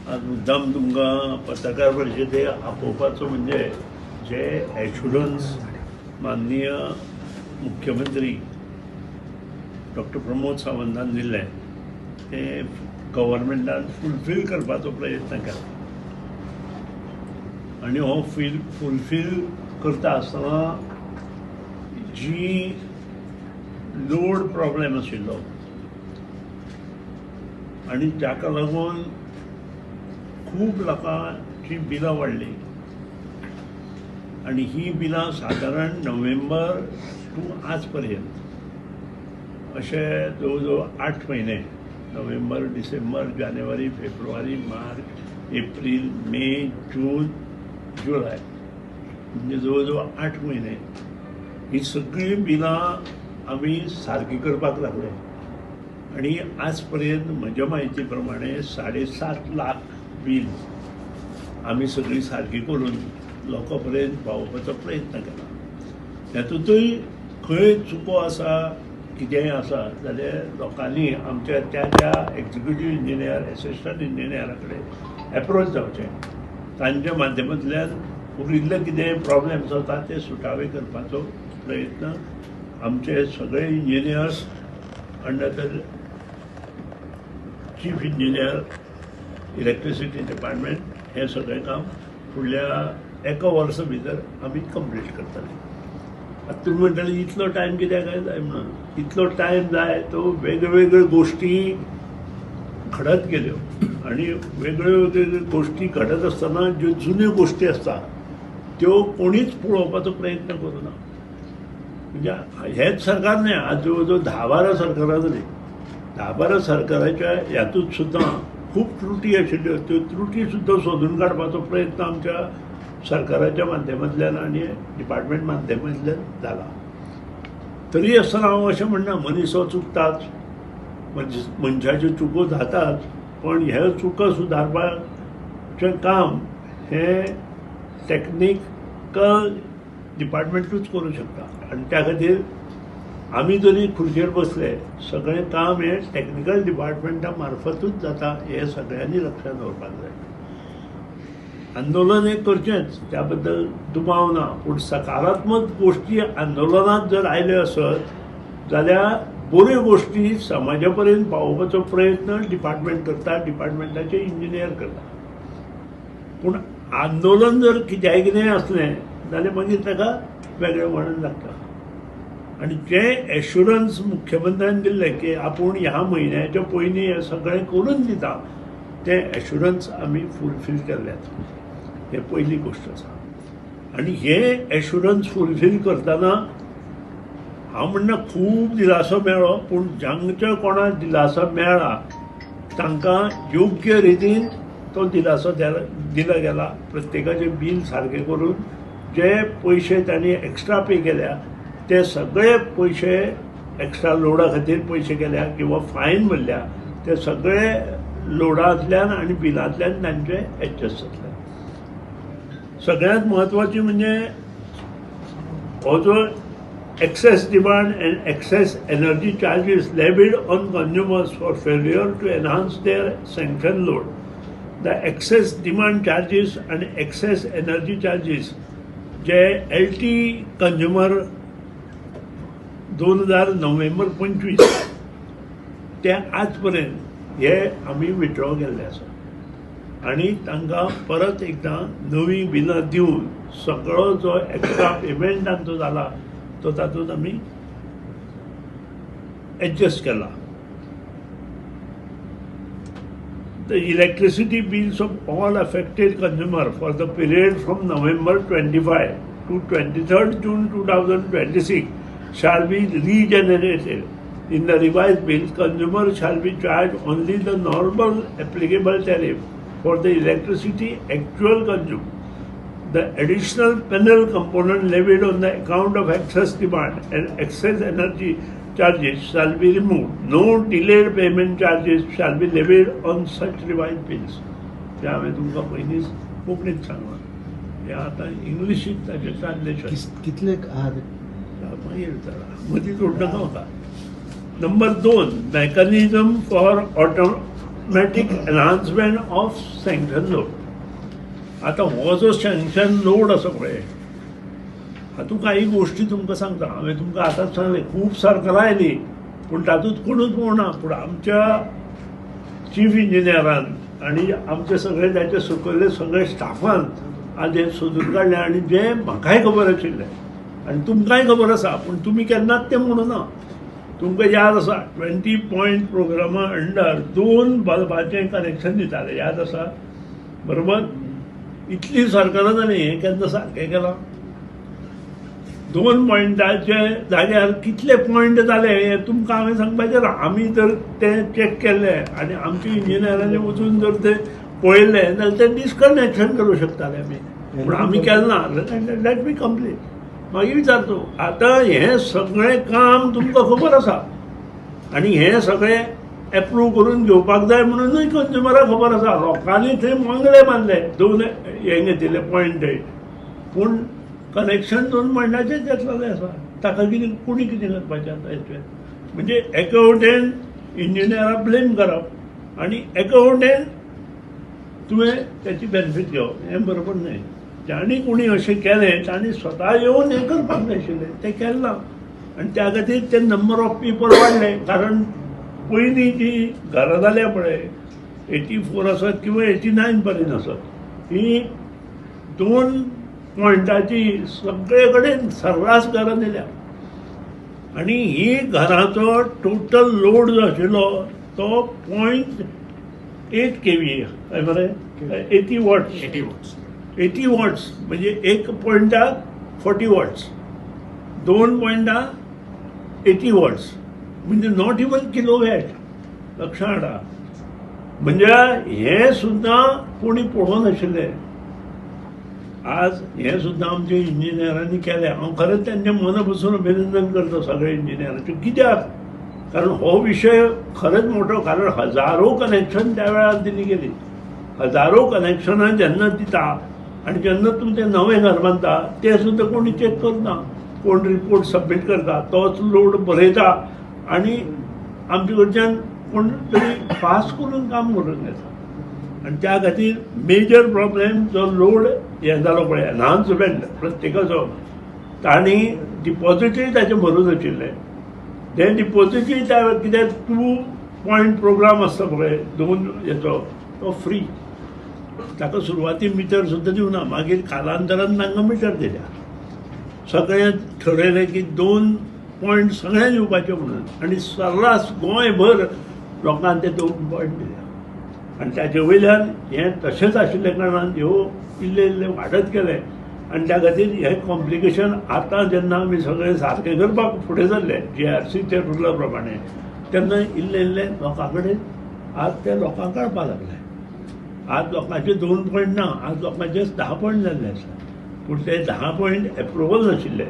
आज मुद्दाम तुमकां पत्रकार परिशदेक आपोवपाचो म्हणजे जे एश्युरन्स माननीय मुख्यमंत्री डॉक्टर प्रमोद सावंतान दिल्लें तें गव्हर्मेंटान फुलफील करपाचो प्रयत्न केला आनी हो फुलफील करता आसतना जी लोड प्रॉब्लेम आशिल्लो आनी ताका लागून खूब लोकांची बिलां वाडलीं आनी ही बिलां सादारण नोव्हेंबर टू आज पर्यंत अशे जवळ जवळ 8 म्हयने, नोव्हेंबर, डिसेंबर, जानेवारी, फेब्रुवारी, मार्च, एप्रील, मे, जून, जुलय, म्हणजे जवळ जवळ 8 म्हयने ही सगळीं बिलां आमी सारकी करपाक लागले आनी आज पर्यंत म्हज्या म्हायती प्रमाणे 7.5 लाख बील आमी सगळीं सारकी करून लोकां पर्यंत पावोवपाचो प्रयत्न केला. तातूंतय खंय चुको आसा, कितेंय आसा जाल्यार लोकांनी आमच्या त्या त्या एक्झिक्युटीव इंजिनियर, एसिस्टंट इंजिनियरा कडेन एप्रोच जावचें, तांच्या माध्यमांतल्यान उरिल्ले कितें प्रॉब्लेम्स जाता ते सुटावे करपाचो प्रयत्न आमचे सगळे engineers under the chief engineer electricity department हें सगळें काम फुडल्या एका वर्सा भितर आमी कंप्लीट करतले. आतां तुमी म्हणटले इतलो टायम कित्याक काय जाय म्हणून, इतलो टायम जाय तो वेगवेगळ्यो गोश्टी घडत गेल्यो आनी वेगळ्यो वेगळ्यो गोश्टी घडत आसतना ज्यो जुन्यो गोश्टी आसता त्यो कोणीच पळोवपाचो प्रयत्न करूं ना. म्हणजे हेच सरकार न्हय, आज जवळ जवळ 10-12 सरकारां जालीं, 10-12 सरकाराच्या ह्यातूंत सुद्दां खूब त्रुटी आशिल्ल्यो, त्यो त्रुटी सुद्दां सोदून काडपाचो प्रयत्न आमच्या सरकाराच्या माध्यमांतल्यान आनी डिपार्टमेंट माध्यमांतल्यान जाला. तरी आसतना हांव अशें म्हणना मनीस हो चुकताच, मनशाच्यो चुको जाताच, पण ह्यो चुको सुदारपाचें काम हें टॅक्निकल डिपार्टमेंटूच करूं शकता आनी त्या खातीर आमी जरी खुर्चेर बसले सगळें काम हें टॅक्निकल डिपार्टमेंटा मार्फतूच जाता हें सगळ्यांनी लक्षांत दवरपाक जाय. आंदोलन हें करचेंच, त्या बद्दल दुबाव ना, पूण सकारात्मक गोश्टी आंदोलनांत जर आयल्यो आसत जाल्यार बऱ्यो गोश्टी समाजा पर्यंत पावोवपाचो प्रयत्न डिपार्टमेंट करता, डिपार्टमेंटाचे इंजिनियर करता. पूण आंदोलन जर कित्याय कितेंय आसलें जाल्यार मागीर ताका वेगळें वळण लागता. आनी जें एश्युरन्स मुख्यमंत्र्यान दिल्लें की आपूण ह्या म्हयन्याच्या पयलीं हें सगळें करून दिता, तें एश्युरन्स आमी फुलफील केल्लें आसा. हें पयली गोश्ट आसा. आनी हें एश्युरन्स फुलफील करतना हांव म्हणना खूब दिलासो मेळ्ळो, पूण जांच्या कोणाक दिलासो मेळ्ळा तांकां योग्य रितीन तो दिलासो दिला गेला. प्रत्येकाचें बील सारकें करून जे पयशे तांणी एक्स्ट्रा पे केल्या ते सगळे पयशे एक्स्ट्रा लोडा खातीर पयशे केल्या किंवा फायन भरल्या ते सगळे लोडांतल्यान आनी बिलांतल्यान तांचे एडजस्ट जातले. सगळ्यांत म्हत्वाची म्हणजे हो जो excess demand and excess energy charges levied on consumers for failure to enhance their sanction load. The excess demand charges and excess energy charges J L T consumer 2000 नोव्हेंबर 25 ते आज पर्यंत हे आमी विथड्रॉ केल्ले आसा आनी तांकां परत एकदां नवीं बिलां दिवन सगळो जो एक्स्ट्रा पेमेंट तांचो जाला तो तातूंत आमी एडजस्ट केला. The electricity bills of all affected consumer for the period from November 25 to 23rd June 2026 shall be regenerated. In the revised bills, consumer shall be charged only the normal applicable tariff for the electricity actual consumed. The additional penal component levied on the account of excess demand and excess energy charges shall be removed. No delayed payment charges shall be levied on such revised bills. ते हांवें तुमकां पयलींच कोंकणीत सांगलां, हें आतां इंग्लिशींत ताचें translation. कितले आहा ते? मागीर विचारा, मदीं सोडनाका म्हाका. Number 2, mechanism for Automatic enhancement of sanction load. आतां हो जो सँक्शन लोड आसा पळय, हातूंत काही गोश्टी तुमकां सांगता. हांवें तुमकां आतांच सांगलें, खूब सरकारां आयलीं पूण तातूंत कोणूच पळोवना. पूण आमच्या चीफ इंजिनियरान आनी आमचे सगळे ताचे सकयले सगळे स्टाफान आज हें सोदून काडलें आनी जें म्हाकाय खबर आशिल्लें आनी तुमकांय खबर आसा, पूण तुमी केन्नाच तें म्हणुना. तुमकां याद आसा 20 पॉयंट प्रोग्रामा अंडर 2 बल्बाचें कनेक्शन दिताले, याद आसा बरोबर? इतली सरकारां जालीं, हें केन्ना सारकें केलां? 2 पॉयंटाचे जाग्यार कितले पॉयंट जाले हें तुमकां हांवें सांगपाचें ना. आमी जर तें चॅक केल्लें आनी आमच्या इंजिनियरांनी वचून जर तें पळयल्लें जाल्यार तें डिस्कनेक्शन करूं शकताले आमी, पूण आमी केलें ना. Let me complete, मागीर विचारतो. आतां हें सगळें काम तुमकां खबर आसा आनी हें सगळें एप्रूव करून घेवपाक जाय म्हणूनय कंज्युमराक खबर आसा. लोकांनी थंय मांगले मारले, 2 हें घेतिल्ले पॉयंट, पूण कनेक्शन 2 पॉयंटाचेच घेतलेलें आसा. ताका कितें कोणी कितें करपाचें आतां हेचेर? म्हणजे एका वटेन इंजिनियराक ब्लेम करप आनी एका वटेन तुवें त्याची बेनिफीट घेवप हें बरोबर न्हय. जांणी कोणी अशें केलें तांणी स्वता येवन हें करपाक जाय आशिल्लें, तें केलें ना आनी त्या खातीर ते नंबर ऑफ पिपल वाडले. कारण पयलीं जी घरां जाल्या पळय 84 आसत किंवा 89 पर्यंत आसत, ही 2 पॉयंटाची सगळे कडेन सर्रास घरां दिल्या आनी ही घराचो टोटल लोड जो आशिल्लो तो 0.8 kVA, काय मरे, 80 वॉट्स. 80 वॉट्स. 80 वॉट्स म्हणजे 1 पॉयंटाक 40 वॉट्स, 2 पॉयंटाक 80 वॉट्स, म्हणजे not even kilo watt. लक्षात हाडा, म्हणजे हें सुद्दां कोणी पळोवनाशिल्लें. आज हें सुद्दां आमच्या इंजिनियरांनी केलें. हांव खरेंच तेंच्या मना पसून अभिनंदन करता सगळ्या इंजिनियरांचें. कित्याक? कारण हो विशय खरेंच मोठो, कारण हजारो कनेक्शन त्या वेळार दिली गेली. हजारो कनेक्शनां जेन्ना दिता आनी जेन्ना तुमचें नवें घर बांदता तें सुद्दां कोणी चॅक करना, कोण रिपोर्ट सबमीट करता तोच लोड बरयता आनी आमचे कडच्यान कोण तरी फास्ट करून काम करून घेता. आनी त्या खातीर मेजर प्रॉब्लेम जो लोड हें जालो पळय एनहान्समेंट प्रत्येकाचो, तांणी डिपॉजिटूय ताचें भरून आशिल्लें. तें डिपॉजिटूय त्या कित्याक 2 पॉयंट प्रोग्राम आसता पळय 2 हेचो, तो फ्री, ताका सुरवाती मिटर सुद्दां दिवना, मागीर कालांतरान तांकां मिटर दिल्या. सगळें ठरयलें की 2 पॉयंट सगळ्यांक दिवपाचें म्हणून आनी सर्रास गोंयभर लोकांक ते 2 पॉयंट दिल्या. आनी ताचे वयल्यान हें तशेंच आशिल्ल्या कारणान ह्यो इल्ले इल्ले वाडत गेले आनी त्या खातीर हें कॉम्प्लिकेशन आतां जेन्ना आमी सगळें सारकें करपाक फुडें सरले GRCच्या रुला प्रमाणे, तेन्ना इल्ले इल्ले लोकां कडेन आज ते लोकांक कळपाक लागले. आज लोकांचे 2 पॉयंट ना, आज लोकांचे 10 पॉयंट जाल्ले आसा, पूण ते 10 पॉयंट एप्रुवल नाशिल्ले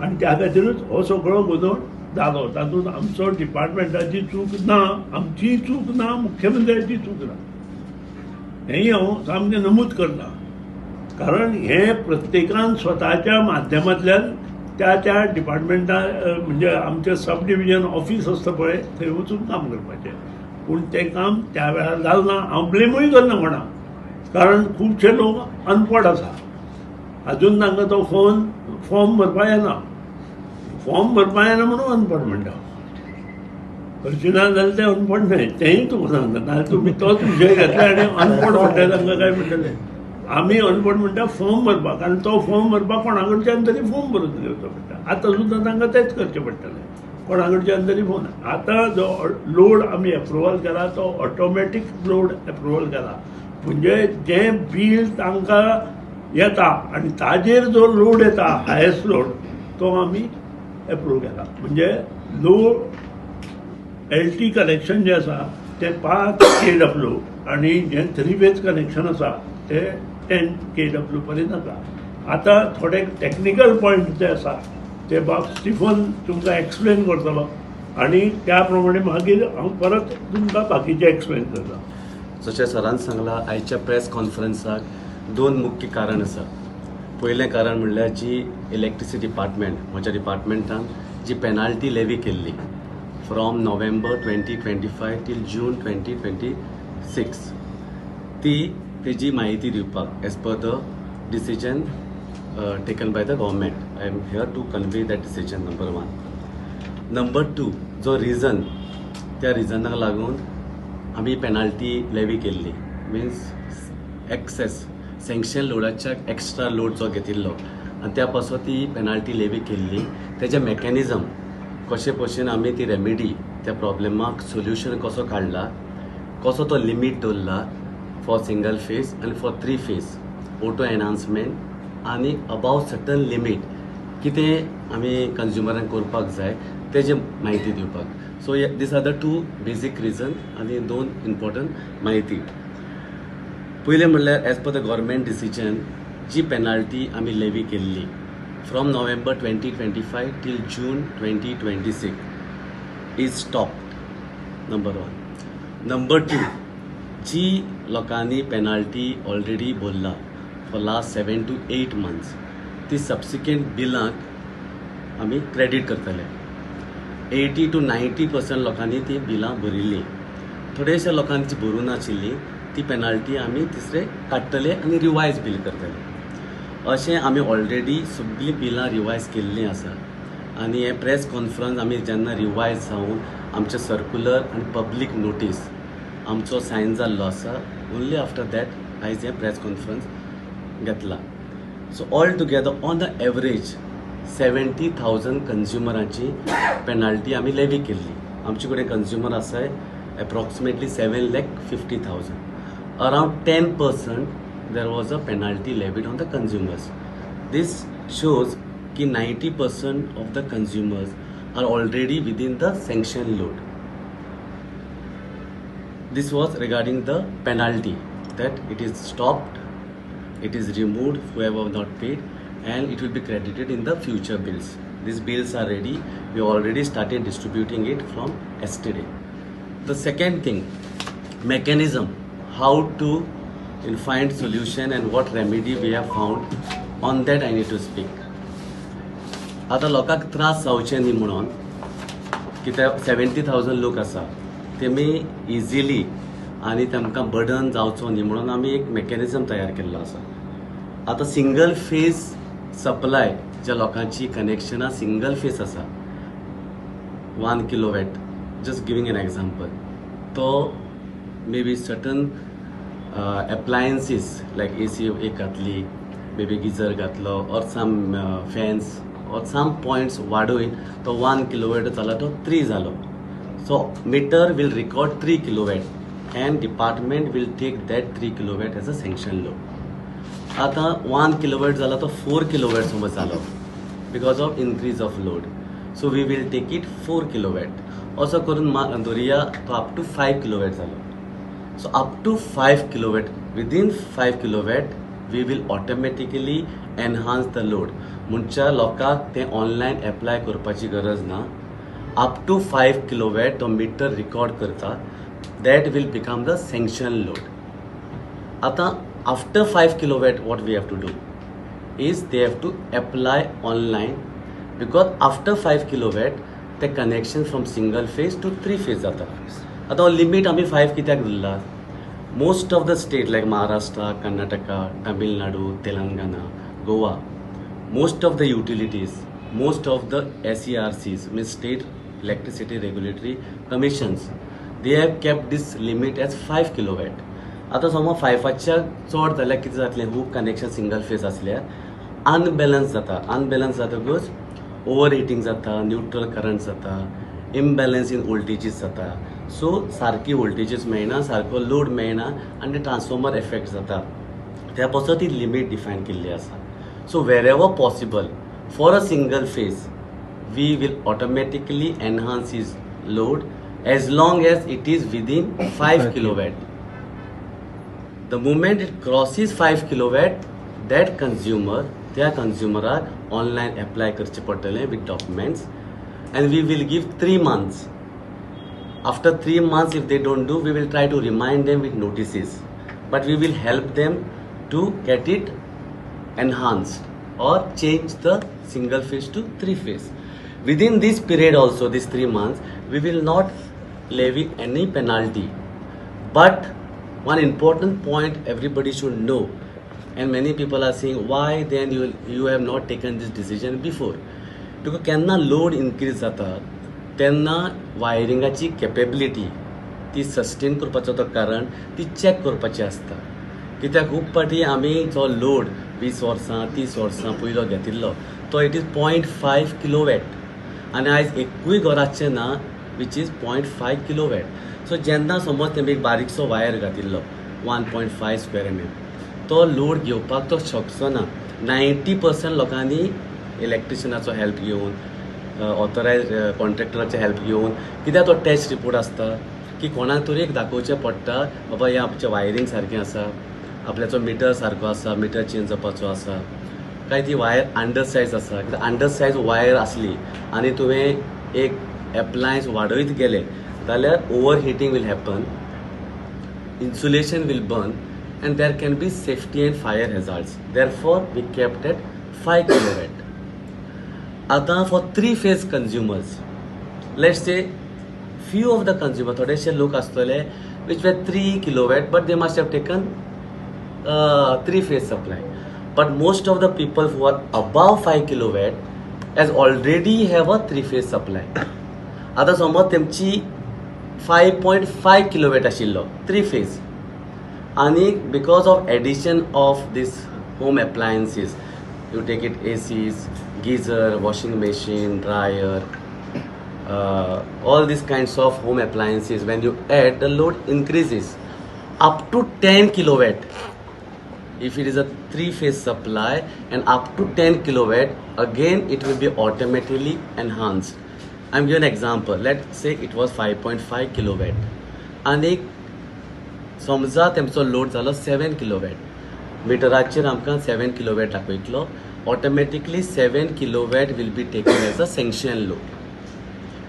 आनी त्या खातीरूच हो सगळो गोंदळ जालो. तातूंत आमचो डिपार्टमेंटाची चूक ना, आमचीय चूक ना, मुख्यमंत्र्याची चूक ना, हेंय हांव सामकें नमूद करता. कारण हें प्रत्येकान स्वताच्या माध्यमांतल्यान त्या त्या डिपार्टमेंटा, म्हणजे आमचें सब डिविजन ऑफीस आसता पळय थंय वचून काम करपाचें, पूण तें काम त्या वेळार जालें ना. हांव ब्लेमूय करना कोणाक, कारण खुबशे लोक अनपड आसा, अजून तांकां तो फॉर्म भरपा येना, फॉर्म भरपा येना म्हणून अनपड म्हणटा. हरशीं ना जाल्यार तें अनपड न्हय, तेंय तुमकां सांगता. नाजाल्यार तुमी तोच विशय घेतले आनी अनपड म्हणटा तांकां काय म्हणटले? आमी अनपड म्हणटा फॉर्म भरपाक, कारण तो फॉर्म भरपाक कोणा कडच्यान तरी फॉर्म भरून घेवचो पडटा. आतां सुद्दां तांकां तेंच करचें पडटलें, कोणा कडच्यान तरी फोन. आतां जो लोड आमी एप्रुवल केला तो ऑटोमॅटीक लोड एप्रुवल केला, म्हणजे जें बील तांकां येता आनी ताजेर जो लोड येता हायस्ट लोड तो आमी एप्रूव केला. म्हणजे लो LT connection जें आसा तें 5 kW आनी जें 3 फेज कनेक्शन आसा तें 10 kW पर्यंत आसा. आतां थोडे टॅक्निकल पॉयंट जे आसा ते बाब स्टिफन तुमकां एक्सप्लेन करतलो आनी त्या प्रमाणे मागीर हांव परत तुमकां बाकीचें एक्सप्लेन करता. जशें सरान सांगलां, आयच्या प्रेस कॉन्फरन्साक 2 मुख्य कारण आसा. पयलें कारण म्हणल्यार जी इलेक्ट्रिसिटी डिपार्टमेंट, म्हज्या डिपार्टमेंटान जी पेनाल्टी लेवी केल्ली from November 2025 till June 2026, six ती तेजी म्हायती दिवपाक as per the decision taken by the government, I am here to convey that decision, number one. Number two, जो रिजन, त्या रिजनाक लागून आमी पेनाल्टी लेवी केल्ली, मिन्स एक्सेस सँक्शन लोडाच्या एक्स्ट्रा लोड जो घेतिल्लो आनी त्या पासत ती पेनाल्टी लेवी केल्ली, तेजें मॅकॅनिजम कशे भशेन आमी ती रेमेडी, त्या प्रॉब्लेमाक सोल्युशन कसो काडला, कसो तो लिमीट दवरला फॉर सिंगल फेज आनी for three phase auto enhancement आनी अबाव सर्टन लिमीट कितें आमी कंज्युमरांक करपाक जाय तेजे म्हायती दिवपाक. So these are the two basic reason आनी दोन इम्पॉर्टंट म्हायती. पयलें म्हणल्यार, as per the government decision, ji penalty आमी लेवी केल्ली from November 2025 till June 2026 is stopped, number one. Number two, जी लोकांनी पेनाल्टी ऑलरेडी भरला for last 7 to 8 months, ती सबसिक्वंट बिलांक आमी क्रेडीट करतले. 80 टू 90% लोकांनी ती बिलां भरिल्लीं. थोडेशा लोकांनी जी भरूं नाशिल्ली ती पेनाल्टी आमी तिसरे काडटले आनी रिवायज बील करतले. अशें आमी ऑलरेडी सगळीं बिलां रिवायज केल्लीं आसा आनी हें प्रेस कॉन्फरन्स आमी जेन्ना रिवायज जावन आमचें सर्कुलर आनी पब्लीक नोटीस आमचो सायन जाल्लो आसा, ओन्ली आफ्टर that आयज हें प्रेस कॉन्फरन्स घेतलां. So all together, on the average 70,000 कंज्युमरांची penalty आमी लेवी केल्ली. आमचे कडेन कंज्युमर आसाय approximately 7,50,000. Around 10% there was a penalty levied on the consumers. This shows की 90% of the consumers are already within the sanction load. This was regarding the penalty, that it is stopped, it is removed, whoever not paid, and it will be credited in the future bills. These bills are ready. We already started distributing it from yesterday. The second thing, mechanism, how to find solution and what remedy we have found, on that I need to speak. आतां लोकांक त्रास जावचे न्ही म्हणून, कित्याक 70,000 लोक आसा, तेमी इजिली आनी तांकां बर्डन जावचो न्ही म्हणून आमी एक मॅकॅनिजम तयार केल्लो आसा. आतां सिंगल फेज सप्लाय, ज्या लोकांची कनेक्शनां सिंगल फेज आसा, 1 kilowatt, just giving an example, तो may be certain appliances like AC एक घातली, मे बी गिजर घातलो or some fans or some points वाडोवन तो 1 किलोवॅट जाला तो 3 जालो, so meter will record 3 kilowatt and department will take that 3 kilowatt as a sanction load. आतां 1 kilowatt जाला तो 4 किलोवॅट समज जालो because of increase of load, so we will take it 4 kilowatt. असो करून धरुया तो अप टू 5 किलोवॅट जालो. So up to 5 kilowatt, within 5 kilowatt we will automatically enhance the load. म्हणच्या लोकांक तें ऑनलायन एप्लाय करपाची गरज ना. अप टू 5 किलोवॅट तो मिटर रिकॉर्ड करता, that will become the sanction load. आतां after 5 kilowatt, what we have to do is they have to apply online, because after 5 kilowatt ते connection from single phase to three phase जाता. आतां limit आमी 5 कित्याक धरला? Most of the state like Maharashtra, Karnataka, Tamil Nadu, Telangana, Goa, most of the utilities, most of the SERCs, means state electricity regulatory commissions, they have kept this limit as 5 kilowatt. आतां समज फायफाच्या चड जाल्यार कितें जातलें? खूब connection single phase आसल्यार unbalance जाता. Unbalance जातकूच ओवर हिटींग जाता, न्यूट्रल करंट जाता, इमबॅलन्स इन वोल्टेजीस जाता. सो सारकी वोल्टेजीस मेळना, सारको लोड मेळना आनी ट्रान्सफॉर्मर एफेक्ट जाता. त्या पासत ती लिमीट डिफायन केल्ली आसा. So wherever possible, for a single phase we will automatically enhance his load as long as it is within 5 kilowatt. The moment it crosses 5 kilowatt, that consumer, त्या कंज्युमराक online apply करचें पडटलें with documents, and we will give 3 months. After 3 months, if they don't do, we will try to remind them with notices, but we will help them to get it enhanced or change the single phase to three phase. Within this period also, these 3 months, we will not levy any penalty, but One important point everybody should know, and many people are saying, why then you have not taken this decision before? Because केन्ना load increase जाता तेन्ना वायरिंगाची capability ती sustain करपाचो तो current ती check करपाची आसता. कित्याक खूब फावटी आमी जो लोड 20 वर्सां, 30 वर्सां पयलो घेतिल्लो तो it is 0.5 kilowatt आनी आयज एकूय घराचें ना which is 0.5 kilowatt. So जेन्ना समज तेमी एक बारीकसो वायर घातिल्लो 1.5 square mm, तो लोड घेवपाक तो शकचो ना. 90% लोकांनी इलेक्ट्रिशियनाचो हेल्प घेवन, ऑथरायज कॉन्ट्रॅक्टराचे हेल्प घेवन, कित्याक तो टेस्ट रिपोर्ट आसता की कोणाक तरी एक दाखोवचें पडटा, बाबा हें आमचें वायरींग सारकें आसा, आपल्याचो मिटर सारको आसा, मिटर चेंज जावपाचो आसा काय ती वायर अंडर सायज आसा. कित्याक अंडर सायज वायर आसली आनी तुवें एक एप्लायन्स वाडयत गेले जाल्यार over heating will happen, insulation will burn, and there can be safety and fire hazards. Therefore, we kept at 5 kilowatt. आतां for three phase consumers, let's say few of the consumer, थोडेशे लोक आसतले which were 3 kilowatt, but they must have taken three phase supply. But most of the people who are above 5 kilowatt has already have a three phase supply. आतां समज तेमची 5.5 kilowatt आशिल्लो three phase आनी because of addition of this home appliances, you take it ACs, geyser, washing machine, dryer, all these kinds of home appliances, when you add, the load increases up to 10 kilowatt. If it is a three phase supply and up to 10 kilowatt, again it will be automatically enhanced. I'm giving an example. Let's say it was 5.5 kilowatt आनी समजा तेमचो load जालो 7 kilowatt, मिटराचेर आमकां 7 kilowatt दाखयतलो. Automatically 7 kilowatt will be taken as a sanction load.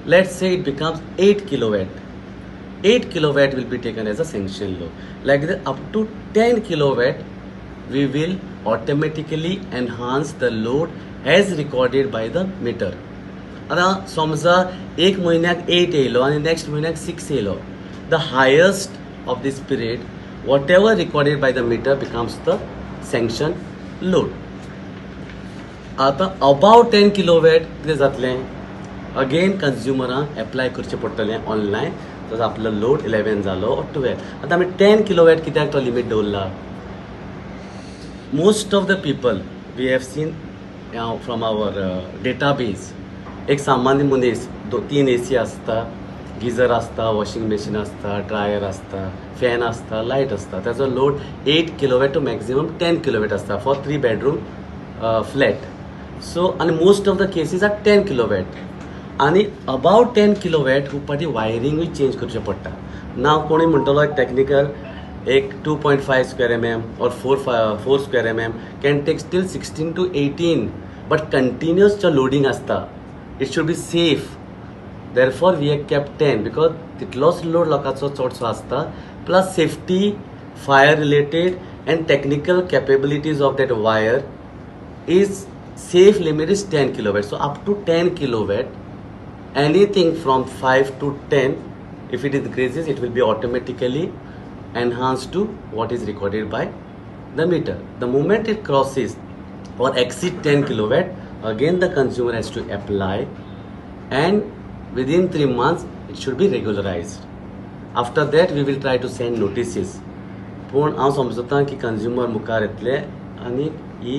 Let's say it becomes 8 kilowatt, 8 kilowatt will be taken as a sanction load. Like that, up to 10 kilowatt we will automatically enhance the load as recorded by the meter. आतां समजा एक म्हयन्याक 8 येयलो आनी next म्हयन्याक 6 येयलो, the highest of this period, whatever recorded by the meter, becomes the sanction load. आतां above 10 kilowatt कितें जातलें? अगेन कंज्युमरांक एप्लाय करचें पडटलें ऑनलायन. जर आपलो लोड 11 जालो, 12, आतां आमी 10 किलोवॅट कित्याक तो लिमीट दवरला? Most of the people we have seen from our database, एक सामान्य मनीस दो तीन ए सी आसता, गिजर आसता, वॉशिंग मशीन आसता, ड्रायर आसता, फॅन आसता, लायट आसता, ताजो load 8 kilowatt to maximum 10 kilowatt आसता for three bedroom flat. So आनी most of the cases are 10 kilowatt आनी अबावट 10 किलोवॅट खूब फावटी वायरिंगूय चेंज करचें पडटा ना. कोणूय म्हणटलो एक टॅक्निकल एक 2.5 square mm or 4 square mm can take still 16 to 18, but continuous जो लोडींग आसता, it should be safe. Therefore we have kept 10, because तितलोच लोड लोकांचो चडसो आसता, plus safety, fire related and technical capabilities of that wire is safe limit is 10 kilowatt. So up to 10 kilowatt, anything from 5 to 10, if it increases, it will be automatically enhanced to what is recorded by the meter. The moment it crosses or exceed 10 kilowatt, again the consumer has to apply and within 3 months it should be regularized. After that we will try to send notices. पूण हांव समजता की consumer मुखार येतले आनी ही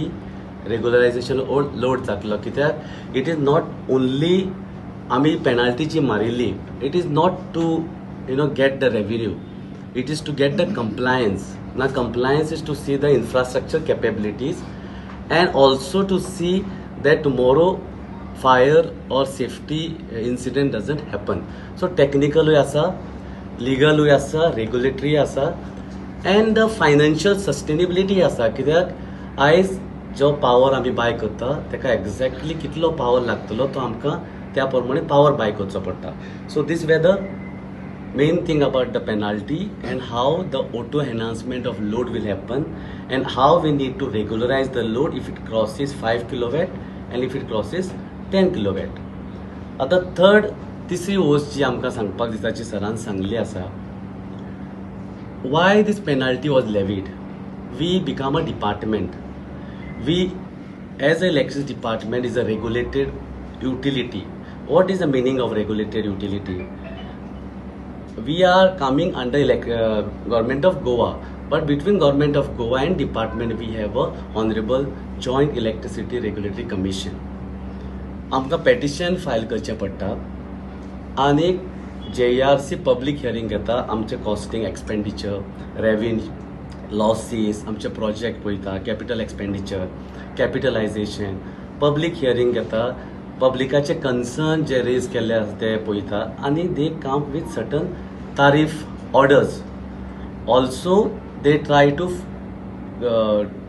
रेगुलरायझेशन load जातलो, कित्याक it is not only आमी पेनाल्टी जी मारिल्ली, it is not to get the revenue, it is to get the compliance. ना, compliance is to see the infrastructure capabilities and also to see that tomorrow fire or safety incident doesn't happen. So technically आसा, लिगलूय आसा, regulatory आसा and financial sustainability आसा, कित्याक आयज जो power आमी बाय करता ताका एग्जॅक्टली कितलो पावर लागतलो तो आमकां त्या प्रमाणे पावर बाय करचो पडटा. So this were the main thing about the penalty and how the auto enhancement of load will happen and how we need to regularize the load if it crosses 5 kilowatt and if it crosses 10 kilowatt. आतां third, तिसरी वस्त जी आमकां सांगपाक दिता, जी सरान सांगली आसा. Why this penalty was levied? We become a department. We as a electricity department is a regulated utility. What is the meaning of regulated utility? We are coming under Government of Goa, but between Government of Goa and department we have a honorable Joint Electricity Regulatory Commission. आमकां petition file करचें पडटा आनी JERC public hearing घेता. आमचें costing, expenditure, revenue, लॉसीस, आमचे project पळयता, capital expenditure, capitalization, public hearing घेता, पब्लिकाचे concern जे rays केल्ले आसा ते पळयता आनी they come with certain tariff orders. Also, they try to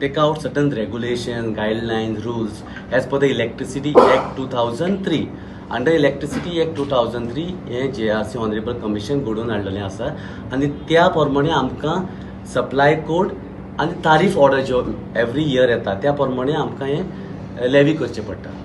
take out certain regulations, guidelines, rules as per the Electricity Act 2003. Under Electricity Act 2003 हें JERC honourable commission घडोवन हाडलेलें आसा आनी त्या प्रमाणे आमकां सप्लाय कोड आनी तारीफ ऑर्डर ज्यो एवरी इयर येता, त्या प्रमाणे आमकां हें लेवी करचें पडटा.